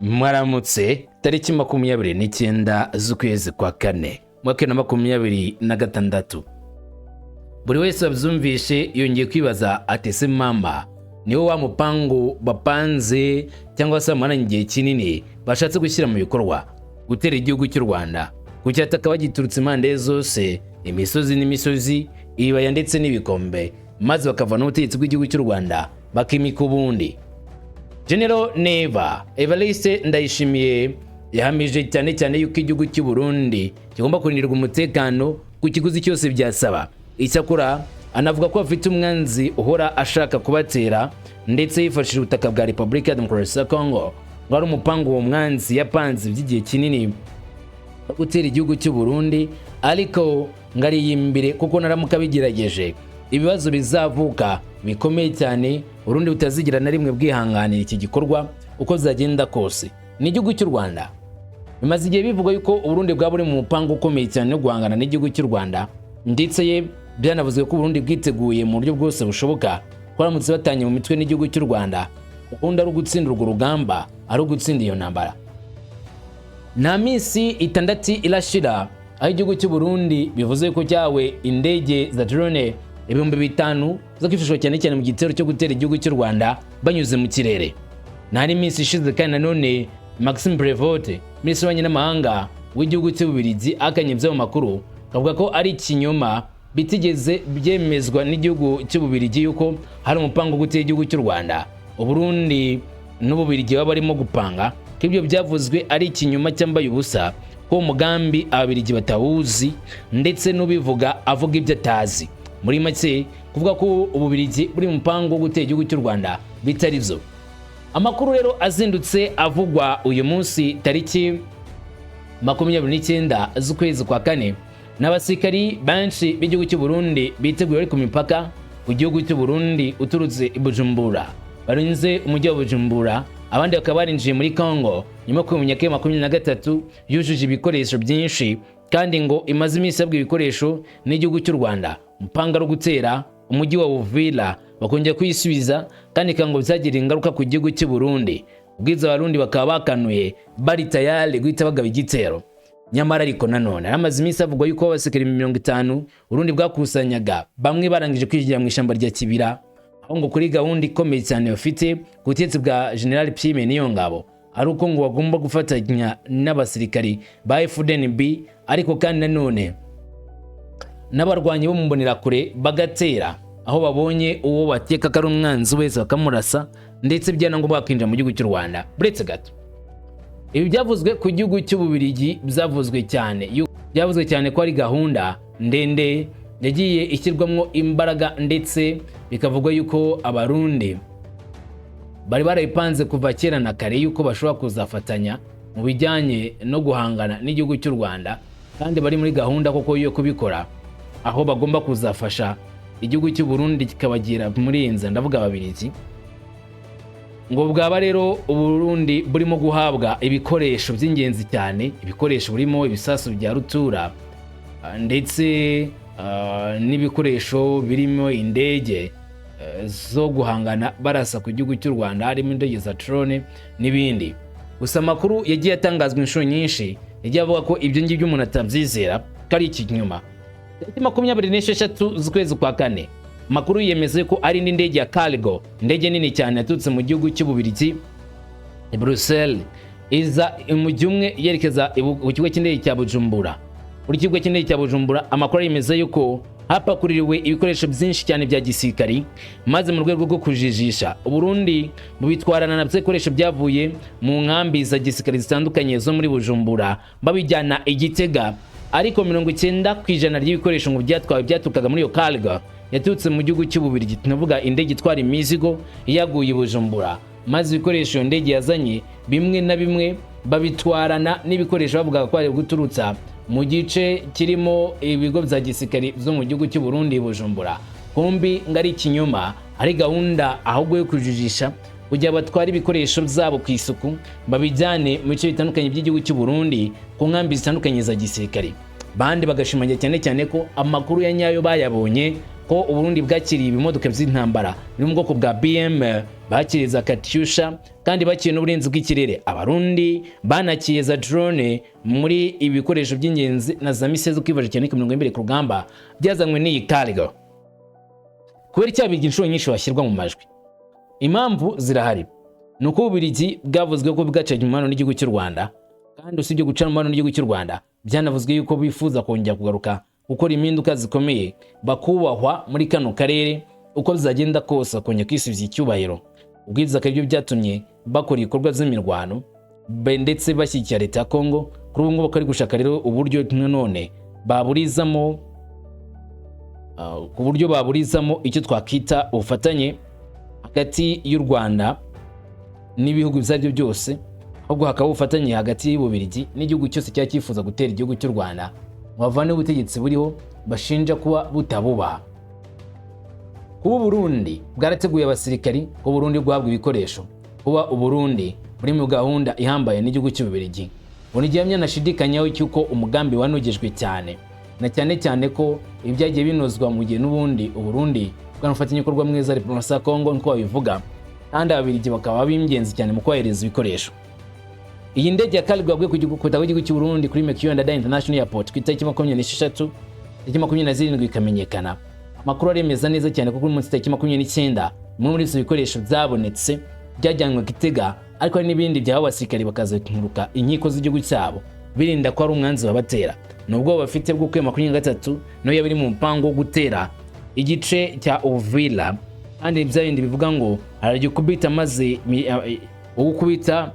Mwaramutse. Tariki 29 z'ukwezi kwa kane, mwaka na 26, buri wese wabyumvishe yongeye kwibaza ati: "Ese mama niwo wa mupangu bapanze cyangwa se bamaranye igihe kinini bashatse gushyira mu bikorwa, gutera igihugu cy'u Rwanda, kucyataka bagiturutse impande zose, imisozi n'imisozi, ibibaya ndetse n'ibikombe, maze bakavana ubutegetsi bw'igihugu cy'u Rwanda bakimika ubundi?" General Neva Evariste Ndayishimiye yahamije cyane cyane yuko igihugu cy'u Burundi kigomba kurindirwa umutekano ku kiguzi cyose byasaba. Icyakora anavuga ko bafite umwanzi uhora ashaka kubatera ndetse yifashishije ubutaka bwa Repubulika ya Demokarasi ya Congo, ngo ari umupangu uwo mwanzi yapanze by'igihe kinini wo gutera igihugu cy'u Burundi, ariko ngo ariyimbire kuko naramuka bigerageje ibibazo bizavuka bikomeye cyane, Burundi butazigira na rimwe bwihanganira iki gikorwa uko zagenda kose. Ni igihugu cy'u Rwanda bimaze igihe bivugwa yuko Uburundi bwaba buri mu mupango ukomeye cyane wo guhangana n'igihugu cy'u Rwanda, ndetse ye byanavuzwe ko Uburundi bwiteguye mu buryo bwose bushoboka ko baramutse batanye mu mitwe n'igihugu cy'u Rwanda, ubundi ari ugutsinda urwo rugamba, ari ugutsinda iyo ntambara. Nta minsi 6 irashira aho igihugu cy'u Burundi bivuze ko cyawe indege za drone 5000 zo kwifashishwa cyane cyane mu gitero cyo gutera igihugu cy'u Rwanda banyuze mu kirere. Nta n'iminsi ishize kandi nanone Maxime Prevot, minisitiri w'ububanyi n'amahanga w'igihugu cy'Ububiligi, akanye iby'ayo makuru, akavuga ko ari ikinyoma bitigeze byemezwa n'igihugu cy'Ububiligi yuko hari umupango wo gutera igihugu cy'u Rwanda Uburundi n'Ububiligi baba barimo gupanga, ko ibyo byavuzwe ari ikinyoma cyambaye ubusa, ko uwo mugambi Ababiligi batawuzi ndetse n'ubivuga avuga ibyo atazi. Muri make, kuvuga ko Ububiligi buri mu mupango wo gutera igihugu cy'u Rwanda bitari byo. Amakuru rero azindutse avugwa uyu munsi tariki 29 z'ukwezi kwa kane, n'abasirikari benshi b'igihugu cy'u Burundi biteguye bari ku mipaka ku gihugu cy'u Burundi uturutse i Bujumbura, barinze umujyi wa Bujumbura, abandi bakaba barinjiye muri Congo nyuma yo kumenya ko 23 yujuje ibikoresho byinshi kandi ngo imaze iminsi ihabwa ibikoresho n'igihugu cy'u Rwanda. Umupanga wo gutera umujyi wa Uvira bakongera kuyisubiza, kandi ngo byagira ingaruka ku gihugu cy'u Burundi. Ubwiza Abarundi bakaba bakanuye, bari tayari guhita bagaba igitero. Nyamara ariko nanone hamaze iminsi havugwa yuko abasirikare 50 Urundi bwakusanyaga, bamwe barangije kwigira mu ishyamba rya Kibira, aho ngo kuri gahunda ikomeye cyane bafite ku butegetsi bwa General Prime Niyongabo ari uko ngo bagomba gufatanya n'abasirikari ba FDNB, ariko kandi nanone n'abarwanyi bo mu mbonerakure, bagatera aho babonye uwo bakeka ko ari umwanzi wese bakamurasa, ndetse byanangombwa bakinjira mu gihugu cy'u Rwanda. Buretse gato, ibi byavuzwe ku gihugu cy'Ububiligi byavuzwe cyane, byavuzwe cyane ko ari gahunda ndende yagiye ishyirwamo imbaraga, ndetse bikavugwa yuko Abarundi bari barayipanze kuva kera na kare yuko bashobora kuzafatanya mu bijyanye no guhangana n'igihugu cy'u Rwanda, kandi bari muri gahunda koko yo kubikora, aho bagomba kuzafasha igihugu cy'u Burundi kikabagira muri iyi nzira. Ndavuga Ababiligi. Ngo bwaba rero Uburundi burimo guhabwa ibikoresho by'ingenzi cyane, ibikoresho burimo ibisasu bya rutura ndetse n'ibikoresho birimo indege zo guhangana barasa ku gihugu cy'u Rwanda, harimo indege za drone n'ibindi. Gusa amakuru yagiye atangazwa inshuro nyinshi yagiye avuga ko ibyo ngibyo umuntu atabyizera, ko ari ikinyoma. Tariki 26 z'ukwezi kwa kane, amakuru yemeza ko ari indi ndege ya cargo, indege nini cyane yaturutse mu gihugu cy'Ububiligi i Bruxelles, iza umujyi umwe yerekeza ku kigo cy'indege cya Bujumbura. Buri kigo cy'indege cya Bujumbura, amakuru yemeza yuko hapakuririwe ibikoresho byinshi cyane bya gisirikari, maze mu rwego rwo kujijisha Uburundi bubitwarana na byo byavuye mu nkambi za gisirikari zitandukanye zo muri Bujumbura babijyana i Gitega. Ariko 90% ry'ibikoresho ngo byatwawe byaturukaga muri iyo cargo yaturutse mu gihugu cy'Ububiligi, tunavuga indege itwara imizigo yaguye i Bujumbura, maze ibikoresho iyo ndege yazanye bimwe na bimwe babitwarana n'ibikoresho bavugaga ko ari guturutsa mu gice kirimo ibigo bya gisirikari byo mu gihugu cy'u Burundi i Bujumbura. Kumbi ngo ari ikinyoma, ari gahunda ahubwo yo kujijisha kugira batware ibikoresho byabo ku isuku babijyane mu bice bitandukanye by'igihugu cy'u Burundi ku nkambi zitandukanye za gisirikari. Bandi bagashimangira cyane cyane ko amakuru ya nyayo bayabonye Ko Uburundi bwakiriye ibimodoka by'intambara biri mu bwoko bwa BM, bakiriye za Katyusha, kandi bakiriye n'uburinzi bw'ikirere. Abarundi banakiye za drone muri ibi bikoresho by'ingenzi na za missile zo kwifashisha cyane ku mirongo y'imbere ku rugamba byazanywe n'iyi cargo. Kubera icyaha inshuro nyinshi bashyirwa mu majwi, impamvu zirahari. Ni uko Ububiligi bwavuzwe ko bwacanye umubano n'igihugu cy'u Rwanda, kandi usibye gucana umubano n'igihugu cy'u Rwanda, byanavuzwe yuko bifuza kongera kugaruka gukora impinduka zikomeye, bakubahwa muri kano karere, uko bizagenda kose bakongera kwisubiza icyubahiro. Ubwiza akaba aribyo byatumye bakora ibikorwa by'imirwano ndetse bashyigikira leta ya Kongo. Kuri ubu ngubu bakaba bari gushaka rero uburyo nanone baburizamo, ku buryo baburizamo icyo twakita ubufatanye hagati y'u Rwanda n'ibihugu ibyo ari byo byose, ahubwo hakaba ubufatanye hagati y'Ububiligi n'igihugu cyose cyaba cyifuza gutera igihugu cy'u Rwanda ngo bavane ubutegetsi buriho bashinja kuba butabubaha. Kuba Uburundi bwarateguye abasirikari, kuba Uburundi bwahabwa ibikoresho, kuba Uburundi buri mu gahunda ihambaye n'igihugu cy'Ububiligi, ngo ni igihamya ntashidikanyaho cy'uko umugambi wanogejwe cyane, na cyane cyane ko ibyagiye binozwa mu gihe n'ubundi Uburundi bw'umufatanyabikorwa mwiza Repubulika ya Kongo nk'uko babivuga, kandi Ababiligi bakaba b'ingenzi cyane mu kohereza ibikoresho. Iyi ndege ya cargo yaguye ku butaka bw'igihugu cy'u Burundi kuri Melchior Ndadaye International Airport ku itariki 26, tariki 27 ikamenyekana. Amakuru aremeza neza cyane ko kuri munsi tariki 29 bimwe muri ibyo bikoresho byabonetse byajyanywe Gitega, ariko hari n'ibindi byahawe abasirikari bakazenguruka inkiko z'igihugu cyabo birinda ko ari umwanzi wabatera. Ni ubwoba bafite bwo kuri 23 niyo yaba iri mu mupango wo gutera igice cya Uvira, kandi bya bindi bivuga ngo aragikubita maze ugukubita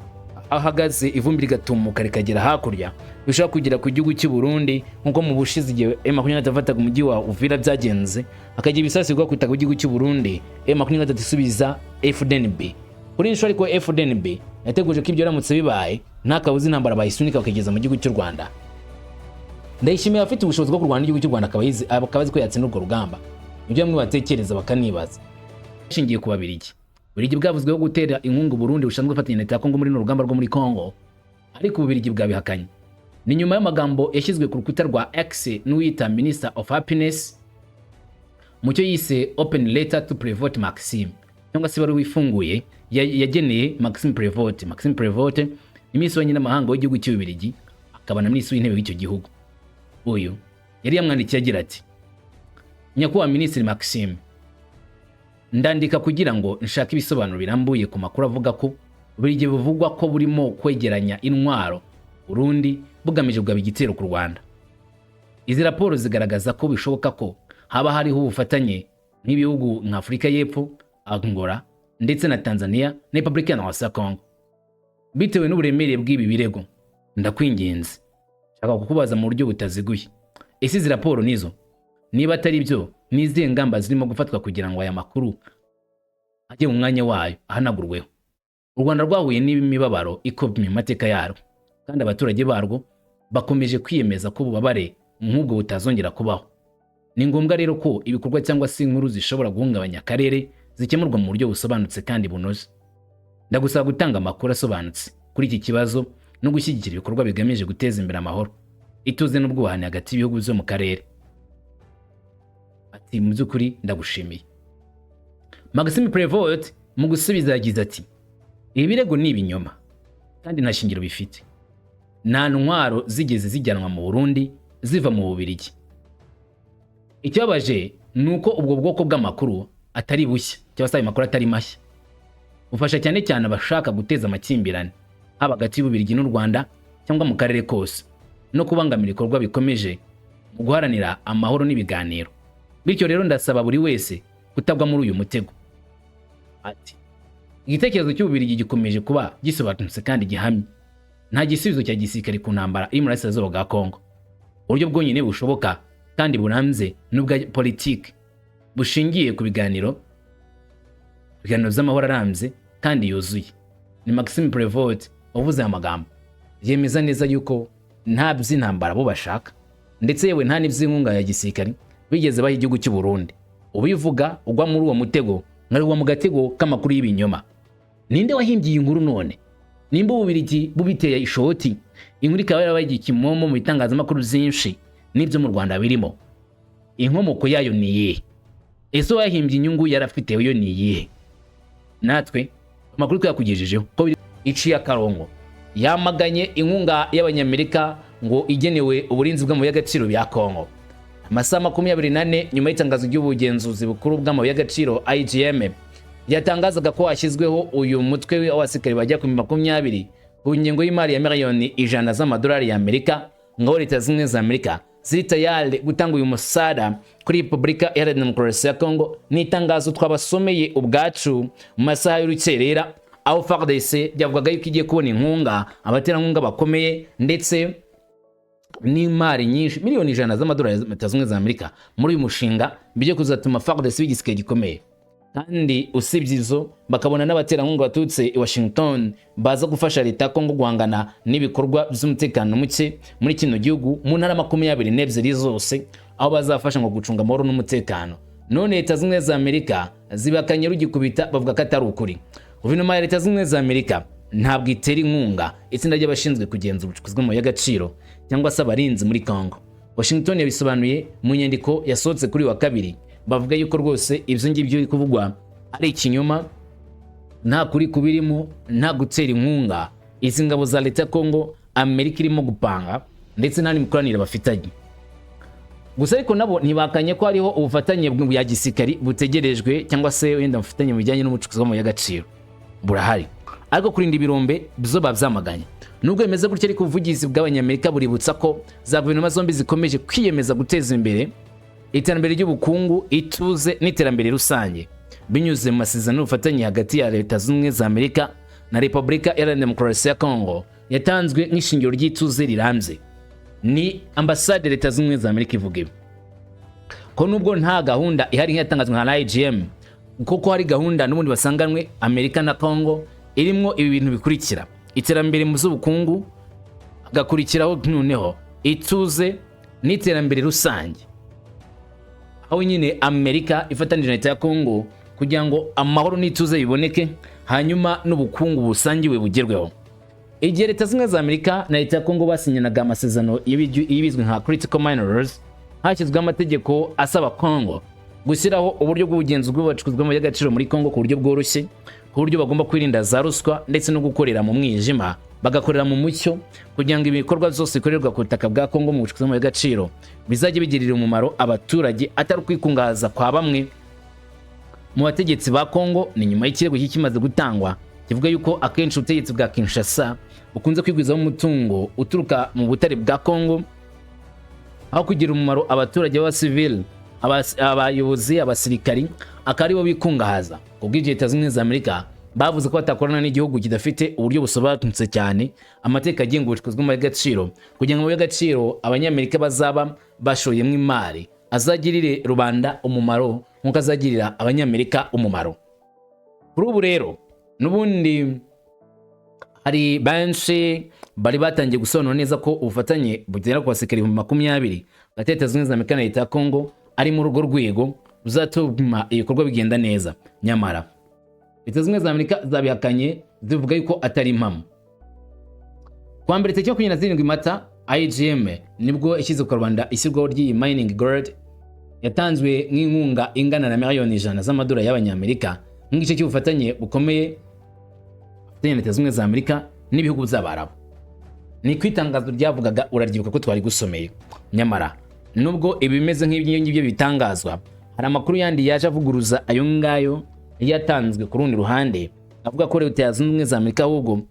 ahagaze ivumbi rigatumuka rikagera hakurya, bishobora kugera ku gihugu cy'u Burundi, nk'uko mu bushize igihe M23 yafataga umujyi wa Uvira byagenze, hakagira ibisasu bigwa ku butaka bw'igihugu cy'u Burundi, M23 isubiza FDNB. Kuri iyi nshuro ariko FDNB yateguje ko ibyo biramutse bibaye nta kabuza intambara bayisunika bakageza mu gihugu cy'u Rwanda. Ndayishimiye afite ubushobozi bwo kurwana n'igihugu cy'u Rwanda, akaba azi ko yatsinda urwo rugamba. Nibyo bamwe batekereza bakanibaza. Ashingiye ku Babirigi, Ububiligi bwavuzweho gutera inkunga Uburundi busanzwe bufatanya na leta ya Kongo muri runo rugamba rwo muri Kongo, ariko Ububiligi bwabihakanye. Ni nyuma y'amagambo yashyizwe ku rukuta rwa X n'uwita Minister of Happiness mu cyo yise Open Letter to Prevot Maxime, cyangwa se ibaruwa ifunguye yageneye Maxime Prevot. Maxime Prevot ni minisitiri w'ububanyi n'amahanga w'igihugu cy'Ububiligi, akaba na minisitiri w'intebe w'icyo gihugu. Uyu yari yamwandikiye agira ati: "Nyakubahwa Minisitiri Maxime, ndandika kugira ngo nshake ibisobanuro birambuye ku makuru avuga ko buri gihe buvugwa ko burimo kwegeranya intwaro Burundi bugamije kugaba igitero ku Rwanda. Izi raporo zigaragaza ko bishoboka ko haba hariho ubufatanye nk'ibihugu nka Afurika y'Epfo, Angola ndetse na Tanzania na Repubulika ya Congo. Bitewe n'uburemere bw'ibi birego, ndakwinginze, nshaka kukubaza mu buryo butaziguye: ese izi raporo nizo? Niba atari byo, ni izihe ngamba zirimo gufatwa kugira ngo aya makuru ajye mu mwanya wayo, ahanagurweho? U Rwanda rwahuye n'imibabaro ikomeye mu mateka yarwo, kandi abaturage barwo bakomeje kwiyemeza ko ububabare nk'ubwo butazongera kubaho. Ni ngombwa rero ko ibikorwa cyangwa se inkuru zishobora guhungabanya akarere zikemurwa mu buryo busobanutse kandi bunoze. Ndagusaba gutanga amakuru asobanutse kuri iki kibazo no gushyigikira ibikorwa bigamije guteza imbere amahoro, ituze n'ubwubahane hagati y'ibihugu byo mu karere." Ati: "Mu by'ukuri ndagushimiye." Maxime Prevot mu gusubiza yagize ati: "Ibi birego ni ibinyoma kandi nta shingiro bifite. Nta ntwaro zigeze zijyanwa mu Burundi ziva mu Bubiligi. Ikibabaje ni uko ubwo bwoko bw'amakuru atari bushya, cyangwa se ayo makuru atari mashya, bufasha cyane cyane abashaka guteza amakimbirane haba hagati y'Ububiligi n'u Rwanda cyangwa mu karere kose, no kubangamira ibikorwa bikomeje mu guharanira amahoro n'ibiganiro. Bityo rero ndasaba buri wese kutagwa muri uyu mutego." Ati: "Igitekerezo cy'Ububiligi gikomeje kuba gisobanutse kandi gihamye: nta gisubizo cya gisirikare ku ntambara iri mu burasirazuba bwa Kongo. Uburyo bwonyine bushoboka kandi burambye n'ubwa politiki bushingiye ku biganiro, ibiganiro by'amahoro arambye kandi yuzuye." Ni Maxime Prevot wavuze aya magambo, yemeza neza yuko nta by'intambara bo bashaka, ndetse yewe nta n'iby'inkunga ya gisirikare bigeze baha igihugu cy'u Burundi. Ubivuga ugwa muri uwo mutego, nkarugwa mu gatego k'amakuru y'ibinyoma. Ninde wahimbye iyi nkuru none? Nimba Ububiligi bubiteye ishoti, inkuru ikaba yarabaye kimomo mu bitangazamakuru byinshi n'ibyo mu Rwanda birimo, inkomoko yayo ni iyihe? Ese uwahimbye inyungu yarafite yo ni iyihe? Natwe amakuru twayakugejejeho ko iciye akarongo, yamaganye inkunga y'Abanyamerika ngo igenewe uburinzi bw'amabuye y'agaciro bya Kongo. Amasaha 24 nyuma y'itangazo ry'ubugenzuzi bukuru bw'amabuye y'agaciro IGM ryatangazaga ko hashyizweho uyu mutwe w'abasirikare bajya ku 20 ku ngengo y'imari ya miliyoni 100 z'amadolari y'Amerika, ngaho Leta Zunze Ubumwe za Amerika ziri tayari gutanga uyu musada kuri Repubulika Iharanira Demokarasi ya Kongo. Ni itangazo twabasomeye ubwacu mu masaha y'urukerera, aho FARDC byavugaga yuko igiye kubona inkunga, abaterankunga bakomeye ndetse n'imari nyinshi, miliyoni 100 z'amadolari ya Leta Zunze Ubumwe za Amerika muri uyu mushinga, bijye kuzatuma FARDC igisirikare gikomeye. Kandi usibye izo, bakabona n'abaterankunga baturutse i Washington baza gufasha leta ya Kongo guhangana n'ibikorwa by'umutekano muke muri kino gihugu mu ntara 22 zose, aho bazafasha ngo gucunga amahoro n'umutekano. None Leta Zunze Ubumwe za Amerika zibakanye rugikubita, bavuga ko atari ukuri. Guverinoma ya Leta Zunze Ubumwe za Amerika ntabwo itera inkunga itsinda ry'abashinzwe kugenzura ubucukuzi bw'amabuye y'agaciro cyangwa se abarinzi muri Congo. Washington yabisobanuye mu nyandiko yasohotse kuri wa kabiri, bavuga yuko rwose ibyo ngibyo biri kuvugwa ari ikinyoma, nta kuri kubirimo, nta gutera inkunga izi ngabo za leta ya Congo Amerika irimo gupanga, ndetse nta n'imikoranire bafitanye. Gusa ariko nabo ntibakanye ko hariho ubufatanye bwa gisirikari butegerejwe, cyangwa se wenda bufatanye mu bijyanye n'ubucukuzi bw'amabuye y'agaciro burahari, ariko kurinda ibirombe byo babyamaganye. Nubwo bimeze gutyo ariko, ubuvugizi bw'Abanyamerika buributsa ko za guverinoma zombi zikomeje kwiyemeza guteza imbere iterambere ry'ubukungu, ituze n'iterambere rusange binyuze mu masezerano y'ubufatanye hagati ya Leta Zunze Ubumwe za Amerika na Repubulika Iharanira Demokarasi ya Kongo yatanzwe nk'ishingiro ry'ituze rirambye. Ni ambasade Leta Zunze Ubumwe za Amerika ivuga ibi, ko nubwo nta gahunda ihari nk'iyatangazwa nka IGM, kuko hari gahunda n'ubundi basanganwe Amerika na Congo irimo ibi bintu bikurikira: iterambere mu z'ubukungu, hagakurikiraho noneho ituze n'iterambere rusange, aho nyine Amerika ifatanije na leta ya Congo kugira ngo amahoro n'ituze biboneke, hanyuma n'ubukungu busangiwe bugerweho. Igihe Leta Zimwe za Amerika na leta ya Congo basinyanaga amasezerano y'ibizwi nka critical minerals, hashyizweho amategeko asaba Congo gushyiraho uburyo bw'ubugenzuzi bw'ubucukuzi bw'amabuye y'agaciro muri Congo ku buryo bworoshye, ku buryo bagomba kwirinda za ruswa ndetse no gukorera mu mwijima, bagakorera mu mucyo, kugira ngo ibikorwa byose bikorerwa ku butaka bwa Congo mu bucukuzi bw'amabuye y'agaciro bizajye bigirira umumaro abaturage, atari ukwikungahaza kwa bamwe mu bategetsi ba Congo. Ni nyuma y'ikirego kimaze gutangwa kivuga yuko akenshi ubutegetsi bwa Kinshasa bukunze kwigwizaho umutungo uturuka mu butare bwa Congo aho kugira umumaro abaturage b'abasivili, abayobozi, abasirikari akaba aribo bikungahaza. Kubw'ibyo, Leta Zunze Ubumwe za Amerika bavuze ko batakorana n'igihugu kidafite uburyo busobanutse cyane amategeko agenga ubucukuzi bw'amabuye y'agaciro, kugira ngo amabuye y'agaciro Abanyamerika bazaba bashoyemo imari azagirire rubanda umumaro nk'uko azagirira Abanyamerika umumaro. Kuri ubu rero n'ubundi hari benshi bari batangiye gusobanura neza ko ubufatanye bugera ku basirikare 20,000 hagati ya Leta Zunze Ubumwe za Amerika na leta ya Congo ari muri urwo rwego ruzatuma ibikorwa bigenda neza. Nyamara Leta Zunze Ubumwe za Amerika zabihakanye, zivuga yuko atari impamo. Kuwa mbere tariki 27 Mata, IGM nibwo ishyize ku Rwanda ishyirwaho ry'iyi mining guard yatanzwe nk'inkunga ingana na miliyoni 100 z'amadolari y'Abanyamerika nk'igice cy'ubufatanye bukomeye bufatanye na Leta Zunze Ubumwe za Amerika n'ibihugu by'Abarabu. Ni ku itangazo ryavugaga, uraryibuka ko twari gusomeye. Nyamara nubwo ibimeze nk'ibyo ngibyo bitangazwa, hari amakuru yandi yaje avuguruza ayo ngayo yatanzwe ku rundi ruhande, avuga ko Leta Zunze Ubumwe za Amerika ahubwo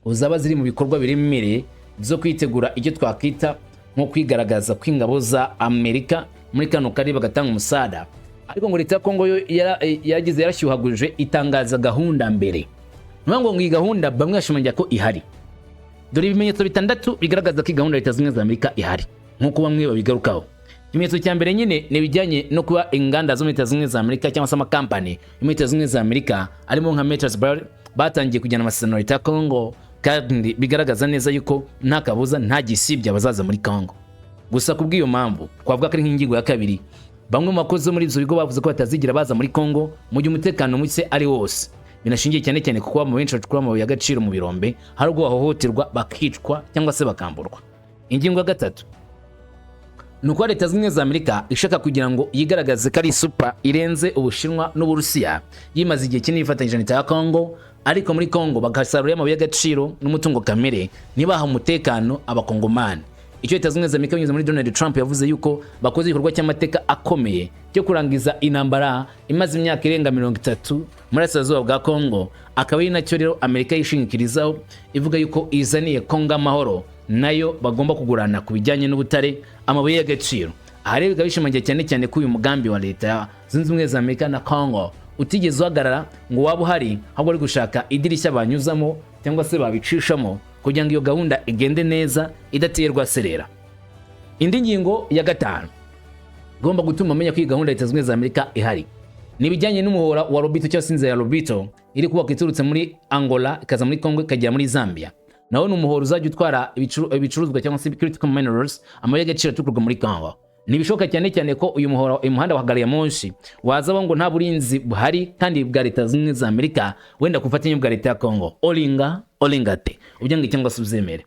uzaba ziri mu bikorwa biremereye byo kwitegura icyo twakwita nko kwigaragaza kw'ingabo za Amerika muri kano karere, bagatanga umusada. Ariko ngo leta ya Kongo yo yagize yarashyuhaguje itangaza gahunda mbere. Ni ngo iyi gahunda bamwe bashimangira ko ihari. Dore ibimenyetso bitandatu bigaragaza ko iyi gahunda ya Leta Zunze Ubumwe za Amerika ihari nk'uko bamwe babigarukaho. Ikimenyetso cya mbere nyine ni ibijyanye no kuba inganda zo muri Leta Zunze Ubumwe za Amerika cyangwa se amakampani yo muri Leta Zunze Ubumwe za Amerika arimo nka Metasbar batangiye kujyana amasezerano na leta ya Congo, kandi bigaragaza neza yuko nta kabuza, nta gisibya bazaza muri Congo. Gusa kubw'iyo mpamvu twavuga ko ari nk'ingingo ya kabiri, bamwe mu bakozi bo muri ibyo bigo bavuze ko batazigira baza muri Congo mu gihe umutekano muke ari wose, binashingiye cyane cyane ku kuba mu benshi bacukura amabuye y'agaciro mu birombe hari ubwo bahohoterwa, bakicwa cyangwa se bakamburwa. Ingingo ya gatatu, Ni uko Leta Zunze Ubumwe za Amerika ishaka kugira ngo yigaragaze ko ari super irenze Ubushinwa n'Uburusiya. Yimaze igihe kinini yifatanyije na leta ya Congo, ariko muri Congo bagasarura amabuye y'agaciro n'umutungo kamere, ntibaha umutekano Abakongomani. Icyo Leta Zunze Ubumwe za Amerika binyuze muri Donald Trump yavuze yuko bakoze igikorwa cy'amateka akomeye cyo kurangiza intambara imaze imyaka irenga 30 muri Burasirazuba bwa Congo, akaba ari nacyo rero Amerika yishingikirizaho ivuga yuko izaniye Congo amahoro, nayo bagomba kugurana ku bijyanye n'ubutare, amabuye y'agaciro. Aha rero bikaba bishimangira cyane cyane ko uyu mugambi wa Leta Zunze Ubumwe za Amerika na Congo utigeze uhagarara ngo waba uhari, ahubwo bari gushaka idirishya banyuzamo cyangwa se babicishamo kugira ngo iyo gahunda igende neza idateye rwaserera. Indi ngingo ya gatanu igomba gutuma amenya ko iyi gahunda ya Leta Zunze Ubumwe za Amerika ihari ni ibijyanye n'umuhora wa Lobito cyangwa se inzira ya Lobito iri kubakwa iturutse muri Angola, ikaza muri Congo, ikagera muri Zambia. Nawo ni umuhora uzajya utwara ibicuruzwa cyangwa se critical minerals, amabuye y'agaciro atukurwa muri Congo. Ntibishoboka cyane cyane ko uyu muhora, uyu muhanda wa gari ya moshi wazaho ngo nta burinzi buhari kandi bwa Leta Zunze Ubumwe za Amerika, wenda ku bufatanye bwa leta ya Congo. Olinga olingate, ubyange cyangwa se ubyemere,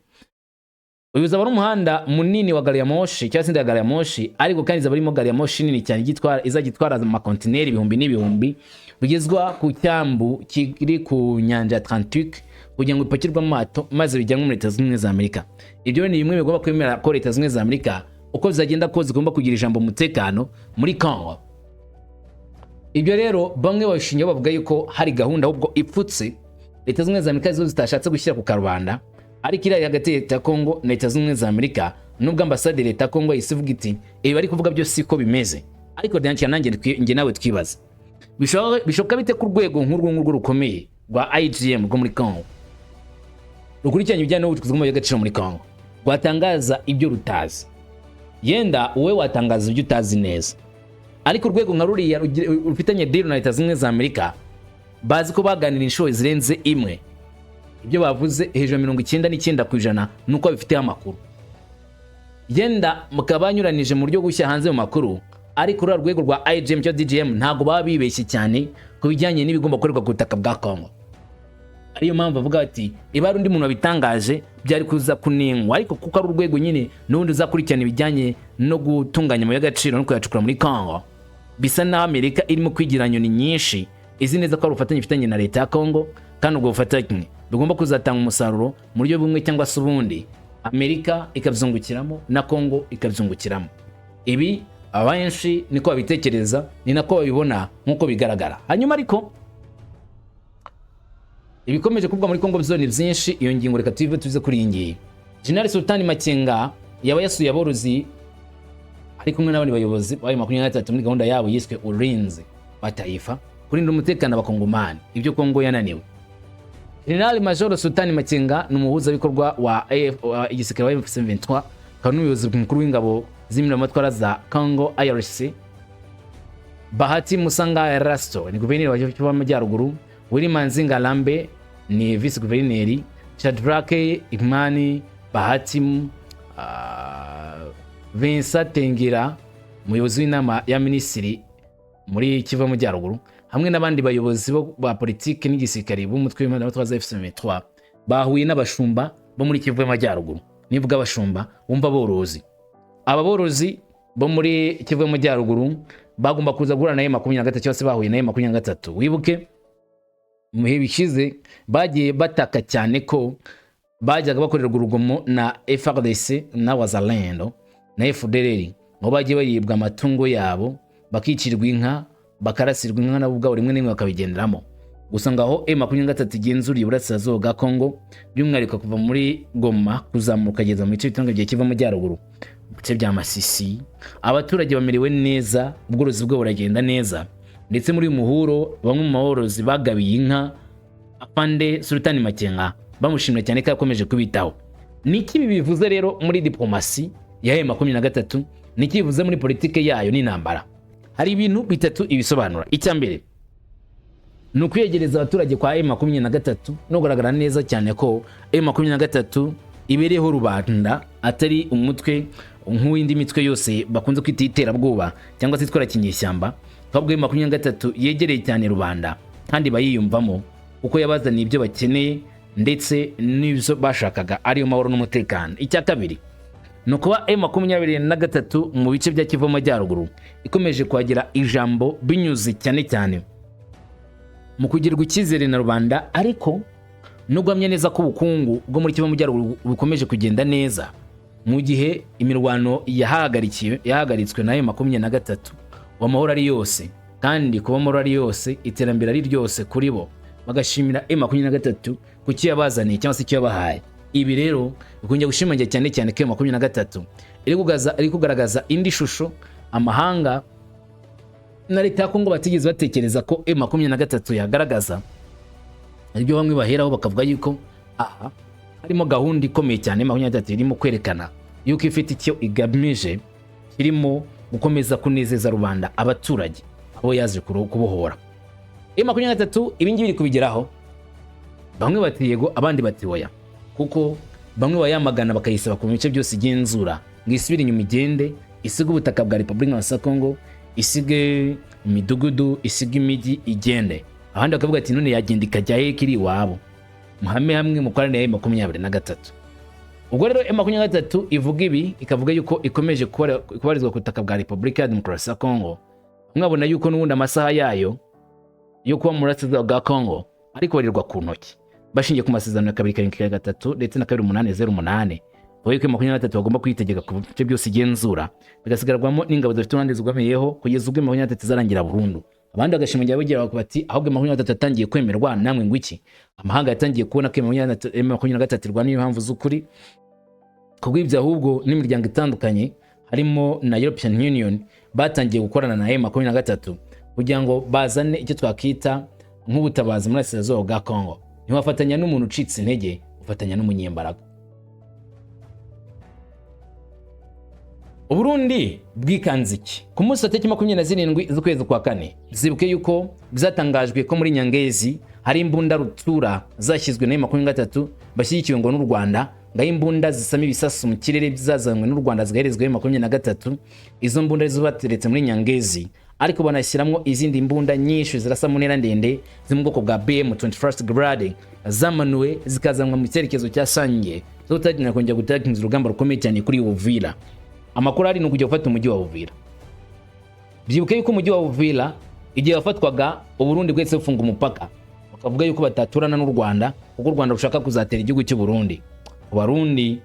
uyu uzaba ari umuhanda munini wa gari ya moshi cyangwa se inzira ya gari ya moshi, ariko kandi izaba irimo gari ya moshi nini cyane izajya itwara amakontineri ibihumbi n'ibihumbi bigezwa ku cyambu kiri ku nyanja ya Atlantique kugira ngo bipakirwe amato maze bijyanwe muri Leta Zunze Ubumwe za Amerika. Ibyo ni bimwe bigomba kwemera ko Leta Zunze Ubumwe za Amerika, uko bizagenda kose, zigomba kugira ijambo mu mutekano muri Congo. Ibyo rero bamwe babishingiyeho bavuga yuko hari gahunda ahubwo ipfutse Leta Zunze Ubumwe za Amerika zo zitashatse gushyira ku karubanda, ariko iri hagati ya leta ya Congo na Leta Zunze Ubumwe za Amerika, nubwo ambasade ya leta ya Congo yahise ivuga iti: "Ibi bari kuvuga byo siko bimeze." Ariko nanjye njye nawe twibaza, bishoboka bite ku rwego nk'urwo ngurwo rukomeye rwa IGM rwo muri Congo, rukurikiranye ibijyanye n'ubucukuzi bw'amabuye y'agaciro muri Congo, rwatangaza ibyo rutazi? Yenda wowe watangaza ibyo utazi neza, ariko urwego nka ruriya rufitanye deal na Leta Zunze Ubumwe za Amerika, bazi ko baganira inshuro zirenze imwe, ibyo bavuze hejuru ya 99% ni uko babifiteho amakuru. Yenda mukaba banyuranije mu buryo gushyira hanze mu makuru, ariko ruriya rwego rwa IGM cyangwa DGM ntabwo baba bibeshye cyane ku bijyanye n'ibigomba gukorerwa ku butaka bwa Congo. Ariyo mpamvu avuga ati iba ari undi muntu wabitangaje byari kuza kunengwa, ariko kuko ari urwego nyine n'ubundi uzakurikirana ibijyanye no gutunganya amabuye y'agaciro no kuyacukura muri Congo, bisa n'aho Amerika irimo kwigira nyoni nyinshi, izi neza ko ari ubufatanye ifitanye na leta ya Congo, kandi ubwo bufatanye bugomba kuzatanga umusaruro mu buryo bumwe cyangwa se ubundi, Amerika ikabyungukiramo na Congo ikabyungukiramo. Ibi abenshi niko babitekereza, ni nako babibona nk'uko bigaragara. Hanyuma ariko ibikomeje kuvugwa muri Congo byo ni byinshi. Iyo ngingo reka tuyive, tuze kuri iyi ngiyi. General Sultani Makenga yaba yasuye aborozi ari kumwe n'abandi bayobozi bayo 23 muri gahunda yabo yiswe Ulinzi wa Taifa, kurinda umutekano Abakongomani, ibyo Kongo yananiwe. General Major Sultani Makenga ni umuhuzabikorwa wa igisirikare wa M23, akaba n'umuyobozi mukuru w'ingabo z'impinduramatwara za Congo ARC. Bahati Musanga Erasto ni guverineri wa Kivu y'Amajyaruguru, Willy Manzi Ngarambe ni vice guverineri, Shadrack Imani Bahati, Vincent Tengira umuyobozi w'inama ya minisitiri muri Kivu y'Amajyaruguru, hamwe n'abandi bayobozi ba politiki n'igisirikare b'umutwe w'impinduramatwara za M23 bahuye n'abashumba bo muri Kivu y'Amajyaruguru. Nivuga abashumba wumva borozi. Aba borozi bo muri Kivu y'Amajyaruguru bagomba kuza guhura na M23 cyangwa se bahuye na M23. Wibuke mu bihe bishize bagiye bataka cyane ko bajyaga bakorerwa urugomo na FARDC na Wazalendo na FDLR, ngo bagiye baribwa amatungo yabo, bakicirwa inka, bakarasirwa inka, nabo ubwabo rimwe na rimwe bakabigenderamo. Gusa ngaho M23 igenzuriye uburasirazuba bwa Congo, by'umwihariko kuva muri Goma kuzamuka ukageza mu bice bitandukanye bya Kivu y'Amajyaruguru, mu bice bya Masisi, abaturage bamerewe neza, ubworozi bwabo buragenda neza. Ndetse muri uyu muhuro bamwe mu borozi bagabiye inka Afande Sultani Makenga, bamushimira cyane ko yakomeje kubitaho. Ni iki ibi bivuze rero muri diplomasi ya M23? Ni iki bivuze muri politike yayo n'intambara? Hari ibintu bitatu ibisobanura. Icya mbere ni ukwiyegereza abaturage kwa M23 no kugaragara neza cyane ko M23 ibereyeho rubanda, atari umutwe nk'uw'indi mitwe yose bakunze kwita iterabwoba cyangwa se itwara kinyeshyamba, ahubwo M23 yegereye cyane rubanda kandi bayiyumvamo, kuko yabazaniye ibyo bakeneye ndetse n'ibyo bashakaga, ariyo mahoro n'umutekano. Icya kabiri Ni ukuba M23 mu bice bya Kivu Amajyaruguru ikomeje kuhagira ijambo binyuze cyane cyane mu kugirirwa icyizere na rubanda, ariko no guhamya neza ko ubukungu bwo muri Kivu Amajyaruguru bukomeje kugenda neza mu gihe imirwano yahagarikiwe yahagaritswe na M23, amahoro ari yose. Kandi kuba amahoro ari yose, iterambere ari ryose kuri bo, bagashimira M23 ku cyo yabazaniye cyangwa se icyo yabahaye. Ibi rero bikongera gushimangira cyane cyane ko M23 iri kugaragaza indi shusho amahanga na leta ya Kongo batigeze batekereza ko M23 yagaragaza. Aribyo bamwe baheraho bakavuga yuko aha harimo gahunda ikomeye cyane M23 irimo kwerekana yuko ifite icyo igamije, kirimo gukomeza kunezeza rubanda, abaturage abo yaje kubohora. M23 ibi ngibi iri kubigeraho. Bamwe bati yego, abandi bati oya, kuko bamwe bayamagana bakayisaba ku bice byose igenzura ngo isubire inyuma, igende isige ubutaka bwa Repubulika ya Kongo, isige imidugudu, isige imijyi, igende. Abandi bakavuga ati: "None yagenda ikajya he kiri iwabo? Muhame hamwe mukorane ya 23." Ubwo rero M23 ivuga ibi, ikavuga yuko ikomeje kubarizwa ku butaka bwa Repubulika ya Demokarasi ya Kongo. Mwabona yuko n'ubundi amasaha yayo yo kuba mu burasirazuba bwa Kongo ari kubarirwa ku ntoki, bashingiye ku masezerano ya 273 ndetse na 2808, bavuga yuko 23 bagomba kuyitegeka ku bice byose igenzura, bigasigarwamo n'ingabo zifite uruhande zigamiyeho kugeza ubwo 23 izarangira burundu. Abandi bagashimangira bagira bati: "Ahubwo 23 yatangiye kwemerwa namwe ngo iki? Amahanga yatangiye kubona ko 23 irwana impamvu z'ukuri." Kubw'ibyo ahubwo n'imiryango itandukanye harimo na European Union batangiye gukorana na M23 kugira ngo bazane icyo twakita nk'ubutabazi muri Burasirazuba bwa Congo. Ntiwafatanya n'umuntu ucitse intege, ufatanya n'umunyembaraga. Uburundi bwikanze iki ku munsi wa tariki 27 z'ukwezi kwa kane? Zibuke yuko byatangajwe ko muri Nyangezi hari imbunda rutura zashyizwe na 23 bashyigikiwe ngo n'u Rwanda, ngaho imbunda zisama ibisasu mu kirere zazanywe n'u Rwanda zigaherezwa 23. Izo mbunda arizo bateretse muri Nyangezi, ariko banashyiramo izindi mbunda nyinshi zirasa mu ntera ndende zo mu bwoko bwa BM 21st Grade, zamanuwe zikazanwa mu cyerekezo cya Sange, zo gutangira kongera gutangiza urugamba rukomeye cyane kuri Uvira. Amakuru ari ni ukujya gufata umujyi wa Uvira. Byibuke yuko umujyi wa Uvira igihe wafatwaga, Uburundi bwahise bufunga umupaka, bakavuga yuko bataturana n'u Rwanda kuko u Rwanda rushaka kuzatera igihugu cy'u Burundi. Ku Barundi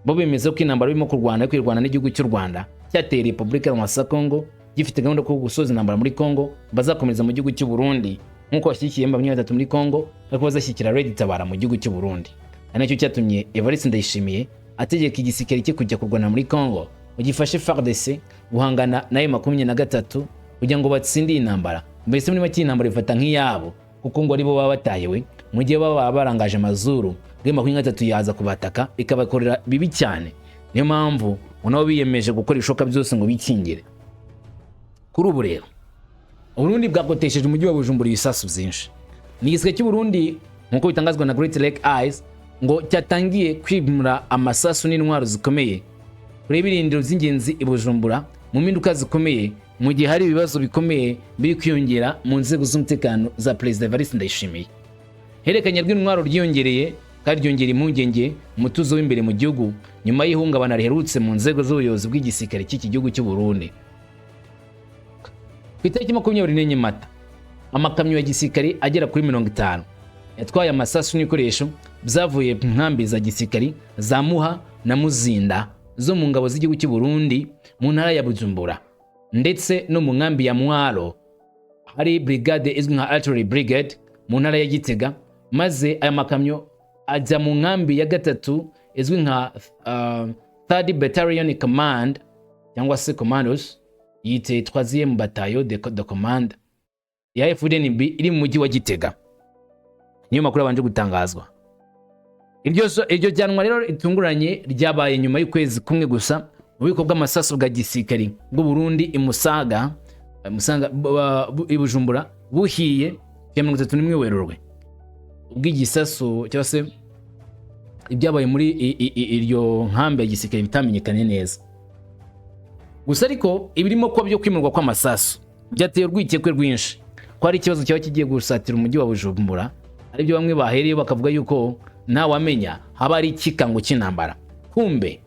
bo bemeza ko intambara birimo kurwana yo kwirwana n'igihugu cy'u Rwanda cyateye Repubulika ya Kongo, gifite gahunda yo gusoza intambara muri Kongo, bazakomeza mu gihugu cy'u Burundi nk'uko bashyigikiye M23 muri Kongo, ariko bazashyigikira Red Tabara mu gihugu cy'u Burundi. Ari nacyo cyatumye Evariste Ndayishimiye ategeka igisirikare cye kujya kurwana muri Kongo ngo gifashe FARDC guhangana na M23 kugira ngo batsinde iyi ntambara. Mbese muri make iyi ntambara ifata nk'iyabo, kuko ngo aribo baba batahiwe mu gihe baba barangaje amazuru, ngo 23 yaza kubataka ikabakorera bibi cyane. Niyo mpamvu ngo nabo biyemeje gukora ibishoboka byose ngo bikingire. Kuri ubu rero Uburundi bwakotesheje umujyi wa Bujumbura ibisasu byinshi. Ni igisirikare cy'u Burundi, nk'uko bitangazwa na Great Lake Eyes, ngo cyatangiye kwimura amasasu n'intwaro zikomeye kuri ibirindiro by'ingenzi i Bujumbura mu mpinduka zikomeye, mu gihe hari ibibazo bikomeye biri kwiyongera mu nzego z'umutekano za Perezida Evariste Ndayishimiye. Herekanya rw'intwaro ryiyongereye kandi ryongera impungenge umutuzo w'imbere mu gihugu nyuma y'ihungabana riherutse mu nzego z'ubuyobozi bw'igisirikare cy'iki gihugu cy'u Burundi. Ku itariki 24 Mata, amakamyo ya gisirikare agera kuri 50 yatwaye amasasu n'ibikoresho byavuye mu nkambi za gisirikare za Muha na Muzinda zo mu ngabo z'igihugu cy'u Burundi mu ntara ya Bujumbura, ndetse no mu nkambi ya Mwaro hari brigade izwi nka Artillery Brigade mu ntara ya Gitega, maze aya makamyo ajya mu nkambi ya gatatu izwi nka Third Battalion Command cyangwa se Commandos, yite troisième bataillon de commande ya FDNB iri mu mujyi wa Gitega. Niyo makuru abanje gutangazwa. Iryo jyanwa rero ritunguranye ryabaye nyuma y'ukwezi kumwe gusa ububiko bw'amasasu bwa gisirikari bw'u Burundi i Musaga, Musaga i Bujumbura buhiye ya 31 Werurwe, ubw'igisasu cyangwa se ibyabaye muri iryo nkambi ya gisirikare bitamenyekanye neza. Gusa ariko ibirimo kuba byo kwimurwa kw'amasasu byateye urwikekwe rwinshi ko hari ikibazo cyaba kigiye gusatira umujyi wa Bujumbura, aribyo bamwe bahereye bakavuga yuko ntawamenya haba ari ikikango cy'intambara. Kumbe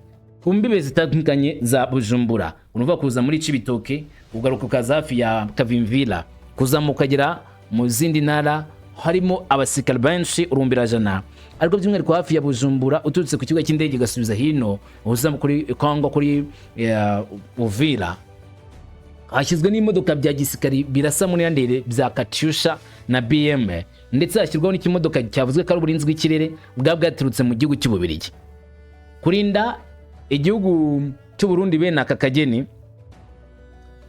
Ku mbibe zitandukanye za Bujumbura, uruva kuza muri Cibitoke, ugaruka ukaza hafi ya Kavimvira, kuzamuka ukagera mu zindi ntara, harimo abasirikare benshi urumbirajana. Ariko by'umwihariko hafi ya Bujumbura, uturutse ku kibuga cy'indege ugasubiza hino uza kuri Kongo, kuri Uvira, hashyizwe n'imodoka bya gisirikari birasa muri yandere bya Katyusha na BM, ndetse hashyirwaho n'ikimodoka cyavuzwe ko ari uburinzi bw'ikirere bwaba bwaturutse mu gihugu cy'Ububirigi kurinda igihugu cy'u Burundi. Bene aka kageni,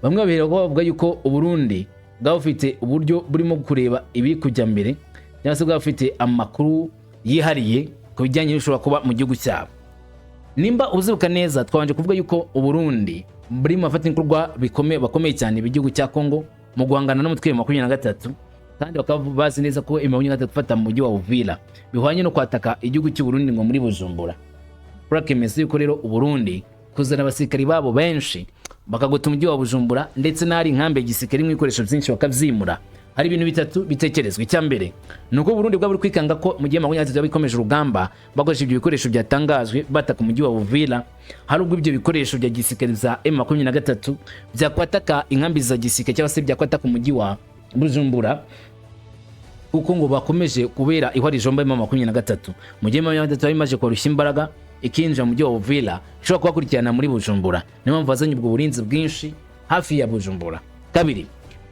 bamwe babihera ko bavuga yuko Uburundi bwaba bufite uburyo burimo kureba ibiri kujya mbere, cyangwa se bwaba bufite amakuru yihariye ku bijyanye n'ibishobora kuba mu gihugu cyabo. Nimba uzibuka neza, twabanje kuvuga yuko Uburundi buri mu bafatanyabikorwa bikomeye, bakomeye cyane b'igihugu cya Kongo mu guhangana n'umutwe wa 23, kandi bakaba bazi neza ko M23 gufata mu mujyi wa Uvira bihwanye no kwataka igihugu cy'u Burundi ngo muri Bujumbura. Kurakemeza yuko rero Uburundi kuzana abasirikari babo benshi bakagota umujyi wa Bujumbura, ndetse n'ahari inkambi ya gisirikare irimo ibikoresho byinshi bakabyimura, hari ibintu bitatu bitekerezwa. Icya mbere ni uko Burundi bwaba buri kwikanga ko mu gihe 23 yaba ikomeje urugamba bakoresha ibyo bikoresho byatangajwe bataka umujyi wa Uvira, hari ubwo ibyo bikoresho bya gisirikare bya M23 byakwataka inkambi za gisirikare cyangwa se byakwataka umujyi wa Bujumbura, kuko ngo bakomeje kubera ihwa rijomba M23. Mu gihe M23 yari imaze koroshya imbaraga ikinjira mu mujyi wa Uvira, ishobora kubakurikirana muri Bujumbura. Niyo mpamvu bazanye ubwo burinzi bwinshi hafi ya Bujumbura. Kabiri,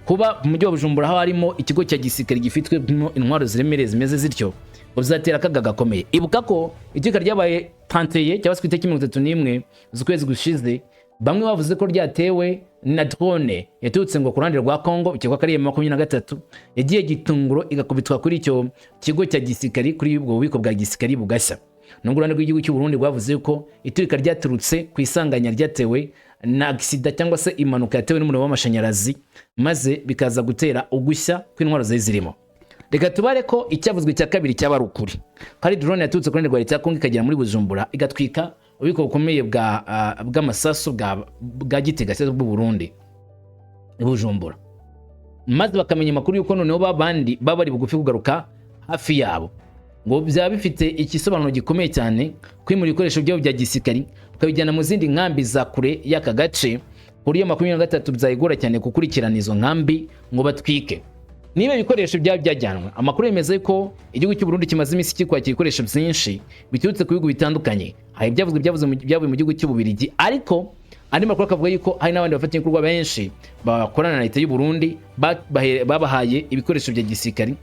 kuba mu mujyi wa Bujumbura haba harimo ikigo cya gisirikare gifitwemo intwaro ziremereye zimeze zityo, ngo bizatera akaga gakomeye. Ibuka ko iteka ryabaye 31 cyangwa se ku itariki 31 z'ukwezi gushize, bamwe bavuze ko ryatewe na drone yaturutse ngo ku ruhande rwa Congo, bikekwa ko ari iya 23 yagiye gitunguro igakubitwa kuri icyo kigo cya gisirikari, kuri ubwo bubiko bwa gisirikari bugashya. Nubwo uruhande rw'igihugu cy'u Burundi rwavuze ko iturika ryaturutse ku isanganya ryatewe na accident cyangwa se impanuka yatewe n'umuriro w'amashanyarazi, maze bikaza gutera ugushya kw'intwaro zari zirimo. Reka tubare ko icyavuzwe cya kabiri cyaba ari ukuri, ko ari drone yaturutse ku ruhande rwa leta ya Kongo ikagera muri Bujumbura igatwika ububiko bukomeye bw'amasasu bwa Gitega cyangwa bw'u Burundi i Bujumbura, maze bakamenya amakuru y'uko noneho babandi baba bari bugufi kugaruka hafi yabo, ngo byaba bifite igisobanuro gikomeye cyane kwimura ibikoresho byabo bya gisirikari bakabijyana mu zindi nkambi za kure y'aka gace, ku buryo 23 byayigora cyane gukurikirana izo nkambi ngo batwike niba ibikoresho byaba byajyanwe. Amakuru yemeza ko igihugu cy'u Burundi kimaze iminsi kikwakira ibikoresho byinshi biturutse ku bihugu bitandukanye. Hari ibyavuzwe byavuye mu gihugu cy'Ububirigi, ariko andi makuru akavuga yuko hari n'abandi bafatanyabikorwa benshi bakorana na leta y'u Burundi babahaye ibikoresho bya gisirikari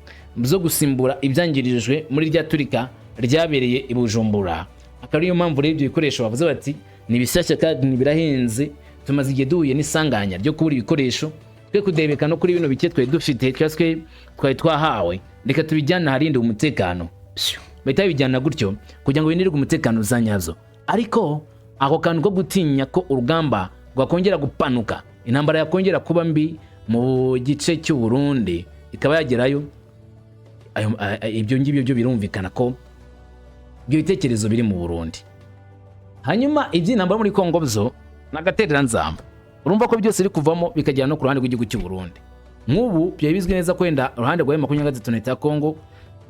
zo gusimbura ibyangirijwe muri rya turika ryabereye i Bujumbura. Akaba ariyo mpamvu rero ibyo bikoresho bavuze bati ni bishyashya kandi birahenze, tumaze igihe duhuye n'isanganya ryo kubura ibikoresho, twe kudebeka no kuri bino bike twari dufite cyangwa se twari twahawe, reka tubijyane aharinde umutekano. Phew. Bahita babijyana gutyo kugira ngo birindirwe umutekano za nyazo. Ariko ako kantu ko gutinya ko urugamba rwakongera gupanuka, intambara yakongera kuba mbi mu gice cy'u Burundi ikaba yagerayo, ibyo ngibyo byo birumvikana ko ibyo bitekerezo biri mu Burundi. Hanyuma iby'intambara muri Kongo byo ni agatereranzamba. Urumva ko byose biri kuvamo bikagera no ku ruhande rw'igihugu cy'u Burundi. Nk'ubu byari bizwi neza ko wenda uruhande rwa 23 na leta ya Kongo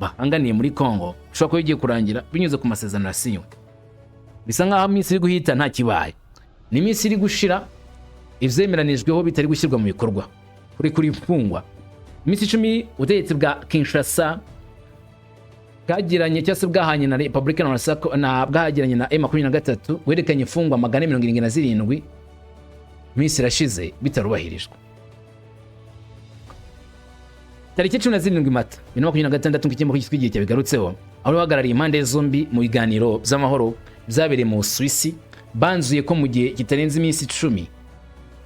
bahanganiye muri Kongo bishobora kuba bigiye kurangira binyuze ku masezerano yasinywe. Bisa nk'aho iminsi iri guhita nta kibaye, ni iminsi iri gushira ivyemeranijweho bitari gushyirwa mu bikorwa. Kuri imfungwa iminsi 10 ubutegetsi bwa Kinshasa bwagiranye cyangwa se bwahanye na Republika na bwahagiranye na M23 werekanye imfungwa 477, iminsi irashize bitarubahirijwe. Tariki 17 Mata 2026, nk'ikinyamakuru cyitwa Igihe cyabigarutseho, aho uhagarariye impande zombi mu biganiro by'amahoro byabereye mu Busuwisi banzuye ko mu gihe kitarenze iminsi 10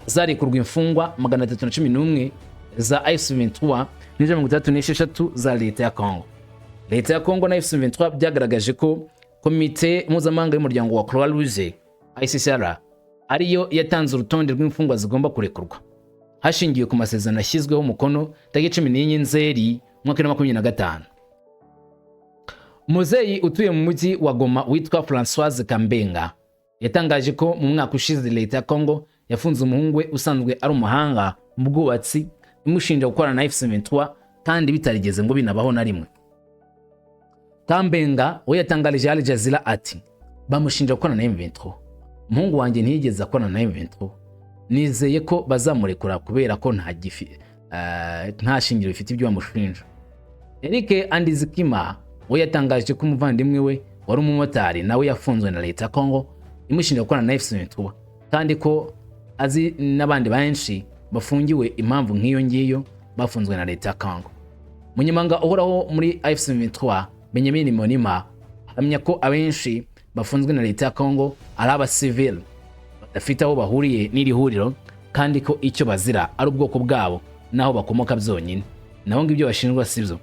zarekurwa imfungwa 311 za AFC/M23 n'166 za leta ya Congo. Leta ya Congo na AFC/M23 byagaragaje ko komite mpuzamahanga y'umuryango wa Croix Rouge ICCR ariyo yatanze urutonde rw'imfungwa zigomba kurekurwa hashingiwe ku masezerano yashyizweho umukono tariki 14 Nzeri umwaka wa 2025. Muzeyi utuye mu mujyi wa Goma witwa Françoise Kambenga yatangaje ko mu mwaka ushize leta ya Congo yafunze umuhungu we usanzwe ari umuhanga mu bwubatsi, imushinja gukorana na AFC/M23 kandi bitarigeze ngo binabaho na rimwe. Kambenga we yatangarije Al Jazeera ati: "Bamushinja gukorana na M23." Umuhungu wanjye ntiyigeze akorana na M23, nizeye ko bazamurekura kubera ko nta shingiro bifite ibyo bamushinja. Eric Andizikima we yatangaje ko umuvandimwe we wari umumotari nawe yafunzwe na leta ya Congo imushinja gukorana na M23, kandi ko azi n'abandi benshi bafungiwe impamvu nk'iyo ngiyo bafunzwe na leta ya Congo. Munyamabanga uhoraho muri AFC/M23, Benjamin Monima, ahamya ko abenshi bafunzwe na leta ya Congo ari abasivili badafite aho bahuriye n'iri huriro, kandi ko icyo bazira ari ubwoko bwabo n'aho bakomoka byonyine, naho ngo ibyo bashinjwa sibyo.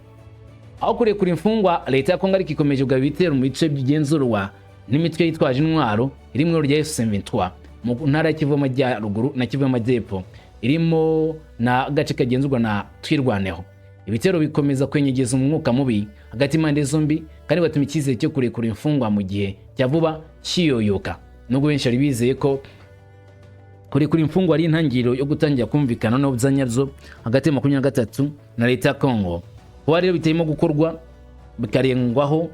Aho kurekura imfungwa, leta ya Kongo ariko ikomeje kugaba ibitero mu bice bigenzurwa n'imitwe yitwaje intwaro iri mu rya M23 mu ntara ya Kivu y'Amajyaruguru na Kivu y'Amajyepfo, irimo na gace kagenzurwa na Twirwaneho. Ibitero bikomeza kwenyegeza umwuka mubi hagati y'impande zombi, kandi batuma icyizere cyo kurekura imfungwa mu gihe cya vuba kiyoyoka, nubwo benshi bari bizeye ko kurekura imfungwa ari intangiriro yo gutangira kumvikana no byanyabyo hagati ya 23 na leta ya Congo. Kuba rero bitarimo gukorwa, bikarengwaho,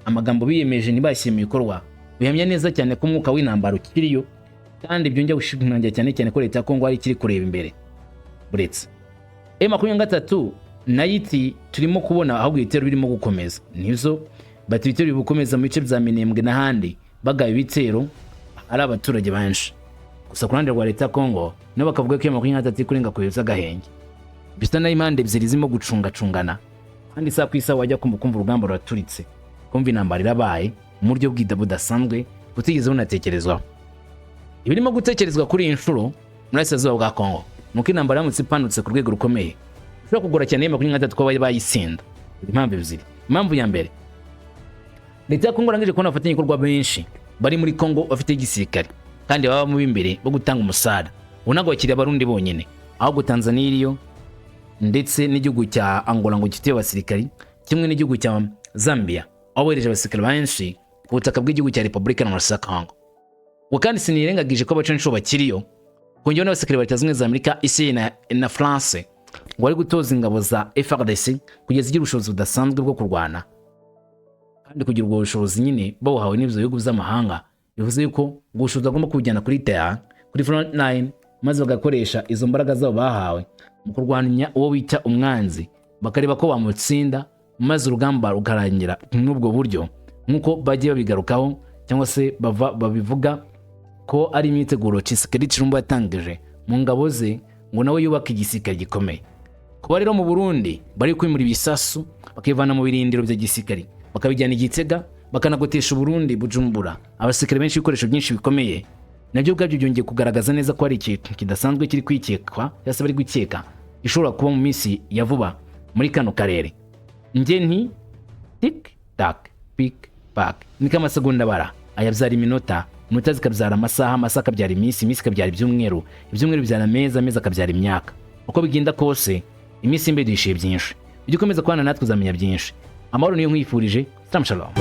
amagambo biyemeje ntibashyire mu bikorwa, bihamya neza cyane ko umwuka w'intambara ukiriyo, kandi byongera gushimangira cyane cyane ko leta ya Congo ari ikiri kureba imbere. Buretse M23 nayo iti turimo kubona ahubwo ibitero birimo gukomeza. Nibyo, bati ibitero biri gukomeza mu bice bya Minembwe n'ahandi, bagaba ibitero ari abaturage benshi. Gusa ku ruhande rwa leta ya Congo nabo bakavuga ko iyo 23 iri kurenga ku agahenge. Bisa naho impande ebyiri zirimo gucungacungana, kandi isaha ku isaha wajya kumva urugamba ruraturitse, kumva intambara irabaye mu buryo bwida budasanzwe butigeze bunatekerezwaho. Ibirimo gutekerezwa kuri iyi nshuro muri Burasirazuba bwa Congo ni uko intambara iramutse ipanutse ku rwego rukomeye, bishobora kugora cyane iyo 23 kuba bayitsinda. Impamvu ebyiri. Impamvu ya mbere, leta ya Congo irangije kubona abafatanyabikorwa benshi bari muri Congo bafite igisirikare kandi baba mu b'imbere bo gutanga umusada. Ubu ntabwo bakiri Abarundi bonyine, ahubwo Tanzania iriyo, ndetse n'igihugu cya Angola ngo gifite abasirikari, kimwe n'igihugu cya Zambia, aho bohereje abasirikare benshi ku butaka bw'igihugu cya Repubulika Iharanira ya Congo. Ubwo kandi sinirengagije ko abacanshuro bakiriyo, kongeraho n'abasirikare ba Leta Zunze Ubumwe za Amerika, isi na France ngo bari gutoza ingabo za FARDC kugeza igira ubushobozi budasanzwe bwo kurwana. Kandi kugira ubwo bushobozi nyine babuhawe n'ibyo bihugu by'amahanga, bivuze yuko ubwo bushobozi bagomba kubujyana kuri terrain, kuri front line, maze bagakoresha izo mbaraga zabo bahawe mu kurwanya uwo bita umwanzi, bakareba ko bamutsinda, maze urugamba rukarangira n'ubwo buryo, nk'uko bagiye babigarukaho cyangwa se bava babivuga ko ari imyiteguro Tshisekedi Tshilombo yatangije mu ngabo ze ngo nawe yubake igisirikare gikomeye. Kuba rero mu Burundi bari kwimura ibisasu bakivana mu birindiro bya gisirikare bakabijyana i Gitega, bakanagotesha Uburundi Bujumbura abasirikare benshi, ibikoresho byinshi bikomeye, nabyo ubwabyo byongeye kugaragaza neza ko hari ikintu kidasanzwe kiri kwikekwa cyangwa se bari gukeka gishobora kuba mu minsi ya vuba muri kano karere. Njye nti tik tak pik pak, niko amasegonda abara, ayabyara iminota, iminota zikabyara amasaha, amasaha akabyara iminsi, iminsi ikabyara ibyumweru, ibyumweru bibyara amezi, amezi akabyara imyaka. Uko bigenda kose, iminsi imbere duhishiye byinshi. Ujye ukomeza kubana natwe, uzamenya byinshi. Amahoro niyo nkwifurije. Salam shalom.